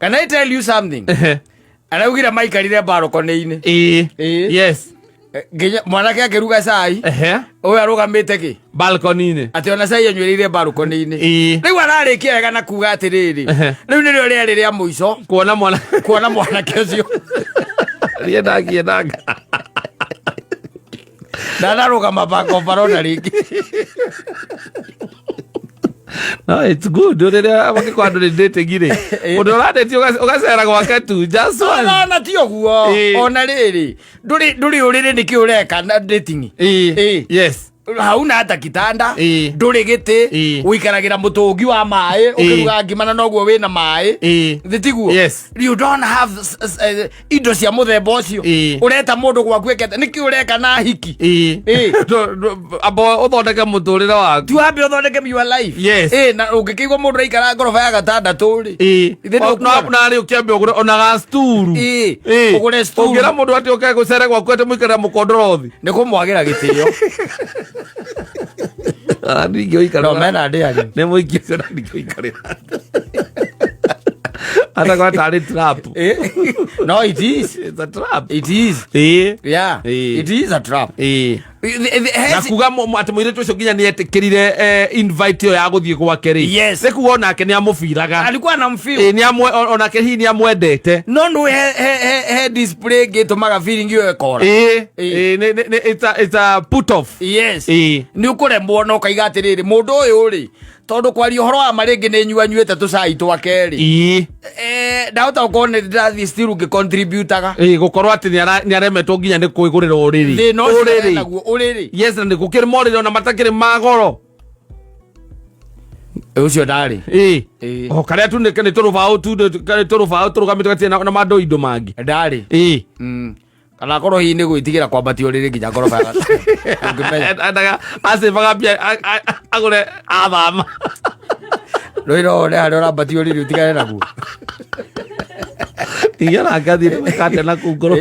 Can I tell you something? Araugire maikarire mbarũkoni-inĩ. Ĩĩ. Nginya mwanake akĩruga cai, ũyũ arũgamĩte kĩ? Balcony-inĩ. Atĩ ona cai anyuĩrĩire mbarũkoni-inĩ. Rĩu ararĩkia wega na kuga atĩrĩrĩ, rĩu nĩrĩo rĩarĩ rĩa mũico Kuona mwana. Kuona mwanake ũcio. Riendangienanga. Ndanarũgama bakombarona rĩngĩ. No, it's good rĩrĩa makĩkorwo andũ nĩ dating rĩ, mũndũ ũrandĩti ũgacera gwake tu just once. Ona ti ũguo. Ona rĩrĩ, ndũrĩ ũrĩrĩ, nĩkĩ ũreka na dating? Hauna hata kitanda, ndũrĩ gĩtĩ, ũikaragĩra mũtũngi wa maĩ ũkĩruga ngima na noguo wĩna maĩ. Thĩ tiguo? Yes. You don't have indo cia mũthemba ũcio. Ũreta mũndũ gwaku ĩkete nĩkĩ ũreka na hiki? Amba ũthondeke mũtũrĩre waku. Ti wambe ũthondeke your life. Na ũngĩkĩigua mũndũ aikara ngoroba ya gatandatũ rĩ, Ithe ndũkuona. Narĩ ũkĩambe ũgũre ona gasturu. Ũgũre stool. Ũngĩra mũndũ atĩ ũke gũcere gwaku atĩ mũikarĩra mũkondorothi. Nĩ kũmwagĩra gĩtĩo. Ndingĩũikarĩra. No mena ndĩari. Nĩ mũingĩ ũcio na ndingĩũikarĩra atakorwo tarĩ trap. No, it is. It's a trap. It is. Yeah. It is a trap. Na kuga atĩ mũirĩtu ũcio nginya nĩ etĩkĩrire invite ĩyo ya gũthiĩ gwake rĩ, nĩ kuga onake nĩ amũbiraga. Alikuwa anamfeel. Onake hihi nĩ amwendete. No nĩ he display ĩngĩ ĩtũmaga feeling ĩyo ĩkora. It's a put off. Nĩ ũkũremwo na ũkaiga atĩrĩrĩ, mũndũ ũyũ rĩ, tondũ kwaria ũhoro wa ma rĩngĩ nĩ nyua nyuĩte tũcai twake rĩ, ndahota gũkorwo nĩ ndĩrathiĩ still ngĩcontributaga. Gũkorwo atĩ nĩ aremetwo nginya nĩ kwĩgũrĩra ũrĩrĩ. Thĩna ũcio Ũrĩrĩ. Enaguo ũrĩrĩ. Yes, na nĩ gũkĩrĩ morĩrĩ ona matakĩrĩ ma goro. Ũcio ndarĩ. O karĩa tu nĩ tũrũbaũ tu, nĩ tũrũbaũ tũrũgamĩte gatirĩ na mandũ indo mangĩ. Ndarĩ. Kana akorwo hihi nĩ gwĩtigĩra kwambatia ũrĩrĩ nginya ngoroba ya ũngĩmenya. Endaga acĩbaga mbia agũre athama. Rwĩra one harĩa ũrambatia ũrĩrĩ ũtigane naguo. Ningĩ ona ngathiĩ nĩmekate na kũu ngoro.